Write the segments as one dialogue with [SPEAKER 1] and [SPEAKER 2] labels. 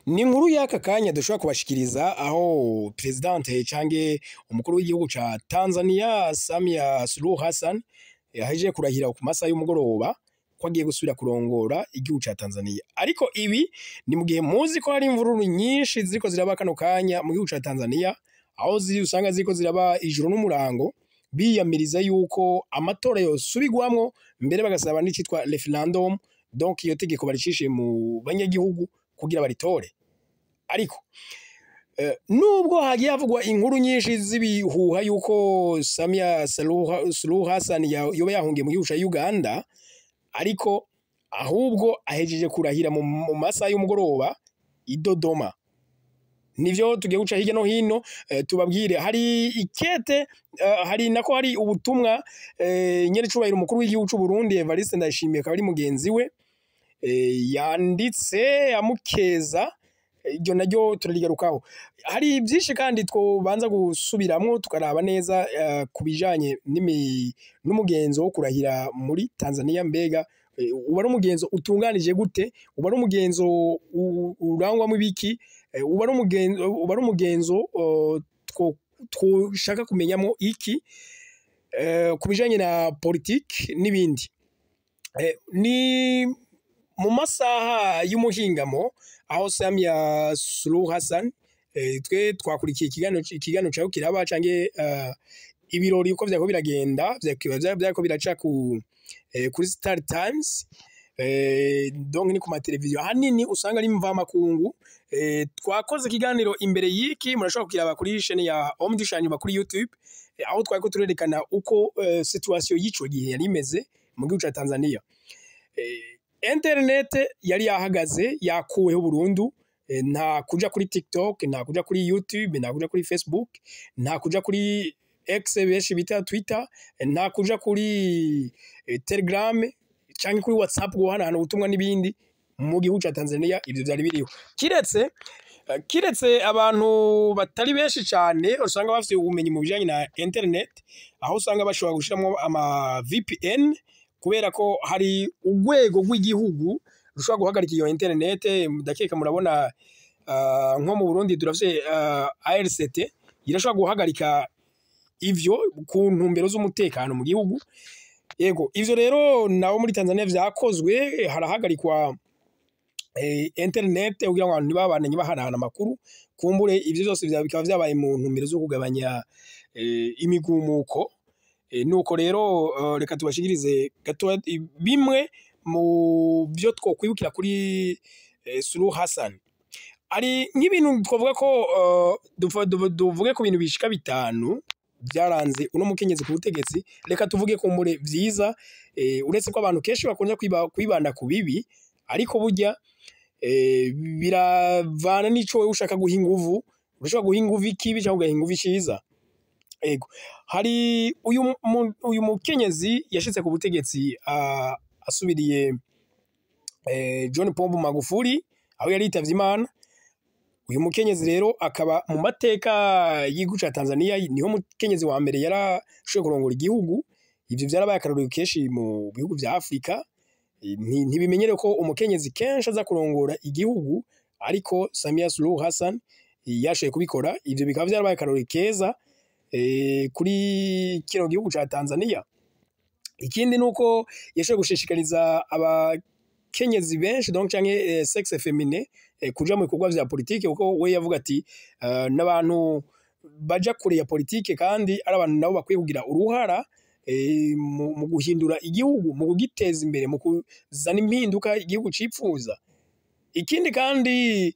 [SPEAKER 1] Ni inkuru y'aka kanya dushobora kubashikiriza, aho présidente canke umukuru w'igihugu ca Tanzania, Samia Suluhu Hassan, yahejeje kurahira ku masaha y'umugoroba ko agiye gusubira kurongora igihugu ca Tanzania. Ariko ibi ni mu gihe muzi ko hari imvururu nyinshi ziriko ziraba kano kanya mu gihugu ca Tanzania, aho ziri usanga ziriko ziraba ijoro n'umurango, biyamiriza yuko amatora yosubirwamwo, mbere bagasaba n'icitwa référendum, donc iyo tegeko baricishe mu banyagihugu kugira baritore. Ariko nubwo hagiye havugwa inkuru nyinshi z'ibihuha yuko Samia Suluhu Hassan yoba yahungiye mu gihugu ca Uganda, ariko ahubwo ahejeje kurahira mu masaha y'umugoroba i Dodoma. Nivyo tugiye guca hirya no hino, tubabwire. Hari ikete, hari nako hari ubutumwa nyerecubahiro umukuru w'igihugu c'u Burundi Evariste Ndayishimiye, akaba ari mugenzi we, yanditse amukeza. Iryo naryo turarigarukaho. Hari byinshi kandi twobanza gusubiramwo tukaraba neza ku bijanye n'umugenzo wo kurahira muri Tanzania. Mbega uba ari umugenzo utunganije gute? Uba ari umugenzo urangwamo ibiki? Uba ari umugenzo twoshaka kumenyamo iki ku bijanye na politiki n'ibindi? Ni mu masaha y'umuhingamo aho Samia Suluhu Hassan, twe twakurikiye ikiganiro cyaho kiraba canke ibirori uko vyariko biragenda, vyariko biraca kuri Star Times, donc ni ku mateleviziyo ahanini usanga ari mvamakungu. Twakoze ikiganiro imbere y'iki, murashobora kukiraba kuri chaîne ya Homme du Changement kuri YouTube, aho twariko turerekana uko situation y'ico gihe yari imeze mu gihugu ca Tanzania. Internet yari yahagaze, yakuweho burundu. Nta kuja kuri TikTok, nta kuja kuri YouTube, nta kuja kuri Facebook, nta kuja kuri X benshi bita Twitter, nta kuja kuri Telegram canke kuri WhatsApp guhanahana ubutumwa n'ibindi. Mu gihugu ca Tanzania ivyo vyari biriho, kiretse abantu batari benshi cane usanga bafite ubumenyi mu bijanye na internet, aho usanga bashobora gushiramwo ama VPN, kubera ko hari urwego rw'igihugu rushobora guhagarika iyo internet. Ndakeka murabona, nko mu Burundi turafise ARCT, irashobora guhagarika ivyo ku ntumbero z'umutekano mu gihugu. Yego, ivyo rero nabo muri Tanzania vyakozwe, harahagarikwa internet kugira ngo abantu ntibabandanye bahanahana amakuru. Kumbure ivyo vyose bikaba vyabaye mu ntumbero zo kugabanya imigumuko. Nuko rero reka tubashikirize gato bimwe mu byo twokwibukira kuri Suluhu Hassan. Ari nk'ibintu twavuga ko duvuge ku bintu bishika bitanu byaranze uno mukenyezi ku butegetsi. Reka tuvuge kumbure vyiza, uretse ko abantu kenshi bakunze kwibanda ku bibi, ariko burya biravana n'ico wewe ushaka guha inguvu. Urashobora guha inguvu ikibi cyangwa ugaha inguvu iciza. Ego, hari uyu mukenyezi yashitse ku butegetsi asubiriye John Pombe Magufuli, aho yari yitavye Imana. Uyu mukenyezi rero akaba mu mateka y'igihugu ca Tanzania niho mukenyezi wa mbere yarashoboye kurongora igihugu. Ivyo vyarabaye akarorero kenshi mu bihugu vya Afrika. Ntibimenyere ko umukenyezi kenshi aza kurongora igihugu, ariko Samia Suluhu Hassan yashoboye kubikora. Ivyo bikaba vyarabaye akarorero keza kuri kino gihugu ca Tanzania. Ikindi nuko yashoboye gushishikariza abakenyezi benshi, donc canke sexe féminin, kuja mu bikorwa vya politike, kuko we yavuga ati n'abantu baja kure ya politike kandi ari abantu nabo bakwiye kugira uruhara mu guhindura igihugu, mu kugiteza imbere, mu kuzana impinduka igihugu cipfuza. Ikindi kandi,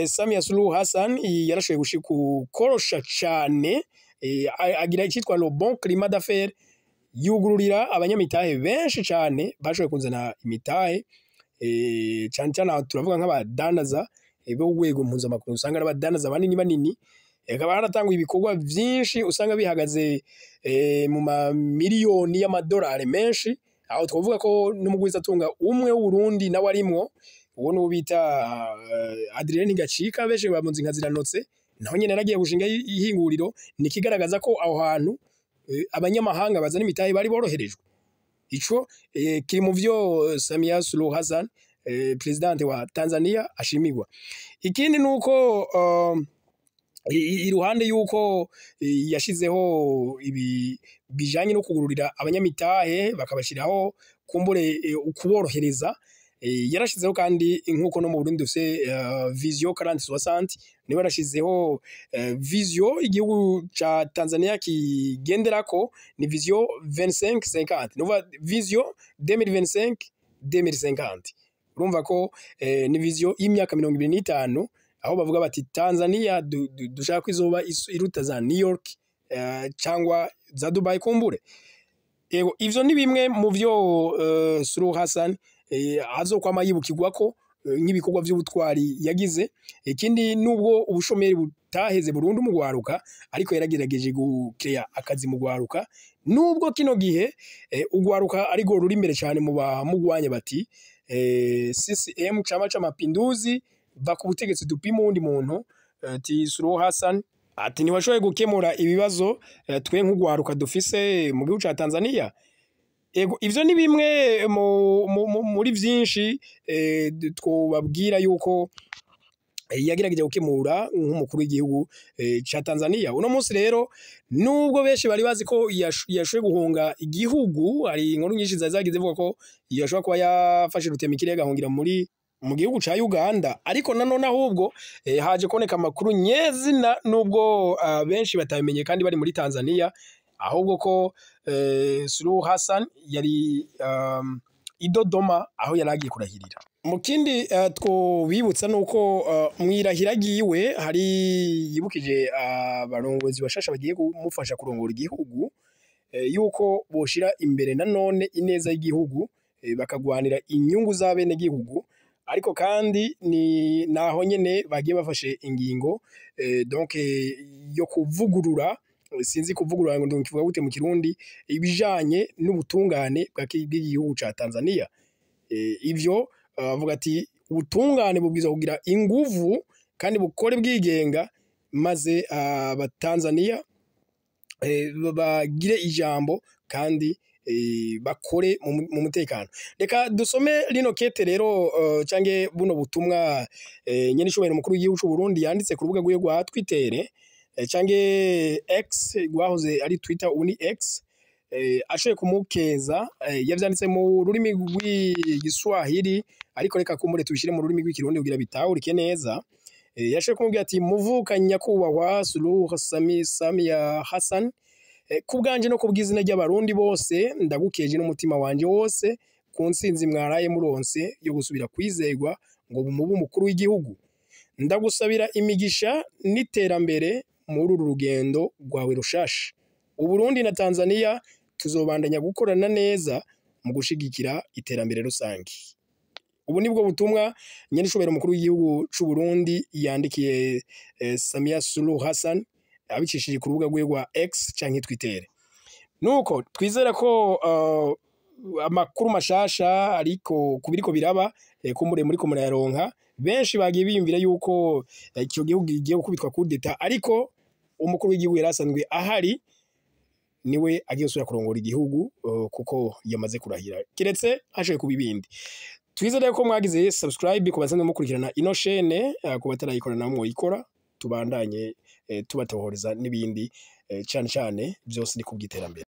[SPEAKER 1] Samia Suluhu Hassan yarashoboye gukorosha cane, agira icitwa le bon climat d'affaires, yugururira abanyamitahe benshi cane bashoboye kuzana imitahe, cane cane aho turavuga nk'abadandaza bo ku rwego mpuzamakungu, usanga ari abadandaza banini banini. Hakaba haratanguye ibikorwa vyinshi usanga bihagaze mu mamiliyoni y'amadolari menshi, aho twovuga ko n'umugwizatunga umwe w'Uburundi nawe arimwo, uwo nuwo bita Adrien Ntigacika, benshi bamuzi nka Ziranotse, naho nyene yaragiye gushinga ihinguriro. Ni ikigaragaza ko aho hantu abanyamahanga bazana imitahe bari boroherejwe. Ico kiri mu vyo Samia Suluhu Hassan presidente wa Tanzania ashimigwa. Ikindi nuko iruhande yuko yashizeho ibi bijanye no kugururira abanyamitahe bakabashiraho kumbure ukuborohereza, yarashizeho kandi nkuko no mu Burundi dufise vision 40-60, niwe yarashizeho vision igihugu ca Tanzania kigenderako, ni vision 25-50, nuva vision 2025 2050. Urumva ko ni vision y'imyaka 25, aho bavuga bati Tanzania dushaka ko izoba iruta za New York cyangwa za Dubai kumbure. Ego, ivyo ni bimwe mu vyo Suluhu Hassan azokwama yibukirwako nk'ibikorwa vy'ubutwari yagize. Ikindi, nubwo ubushomeri butaheze burundu mu gwaruka, ariko yaragerageje gukeya akazi mu gwaruka, nubwo kino gihe ugwaruka ariko ruri imbere cyane mu bamugwanya bati CCM Chama cha Mapinduzi va ku butegetsi dupima uwundi muntu. Ati Suluhu Hassan ati ntiwashoboye gukemura ibibazo twe nk'ugwaruka dufise mu gihugu ca Tanzania. Ego, ivyo ni bimwe muri vyinshi twobabwira yuko yagerageje gukemura nk'umukuru w'igihugu ca Tanzania. Uno munsi rero, nubwo benshi bari bazi ko yashoboye guhunga igihugu, hari inkuru nyinshi zari zagize zivuga ko yashobora kuba yafashe rutemikirere agahungira mu gihugu ca Uganda, ariko nanone ahubwo haje kuboneka amakuru nyezina, nubwo benshi batabimenye kandi bari muri Tanzania, ahubwo ko Suluhu Hassan yari i Dodoma aho yari agiye kurahirira. Mu kindi twobibutsa nuko mwirahira ryiwe hari yibukije abarongozi bashasha bagiye kumufasha kurongora igihugu yuko boshira imbere nanone ineza y'igihugu, bakagwanira inyungu z'abenegihugu, ariko kandi ni naho nyene bagiye bafashe ingingo donc yo kuvugurura, sinzi kuvugurura ngo nkivuga gute mu Kirundi, ibijanye n'ubutungane bw'igihugu ca Tanzania. Ivyo avuga ati ubutungane bubwiza kugira inguvu kandi bukore bwigenga, maze abatanzania bagire ijambo kandi bakore mu mutekano. Reka dusome rino kete rero canke buno butumwa nyenicubahiro umukuru w'igihugu c'u Burundi yanditse ku rubuga rwiwe rwa Twitter canke X, rwahoze ari Twitter ubu ni X, ashoboye kumukeza. Yavyanditse mu rurimi rw'igiswahili, ariko reka kumbure tubishire mu rurimi rw'ikirundi kugira bitahurike neza. Yashoboye kumubwira ati: "Muvuka nyakubahwa Suluhu Samia Hassan, kubwanje no kubw'izina ry'abarundi bose, ndagukeje n'umutima wanje wose ku ntsinzi mwaraye muronse yo gusubira kwizegwa ngo mube umukuru w'igihugu. Ndagusabira imigisha n'iterambere muri uru rugendo rwawe rushasha. Uburundi na Tanzania tuzobandanya gukorana neza mu gushigikira iterambere rusange." Ubu nibwo butumwa nyenicubahiro umukuru w'igihugu c'u Burundi yandikiye Samia Suluhu Hassan abicishije ku rubuga rwiwe rwa X canke Twitter. Nuko twizera ko amakuru mashasha ariko kubiriko biraba kumbure muriko murayaronka. Benshi bagiye biyumvira yuko ico gihugu kigiye gukubitwa coup d'état, ariko umukuru w'igihugu yari asanzwe ahari niwe agiye gusubira kurongora igihugu kuko yamaze kurahira, kiretse hashoboye kuba ibindi. Twizere ko mwagize subscribe ku basanzwe mukurikirana ino chaîne, ku batarayikora namwe mwoyikora, tubandanye tubatohoreza n'ibindi, cane cane byose ni kubw'iterambere.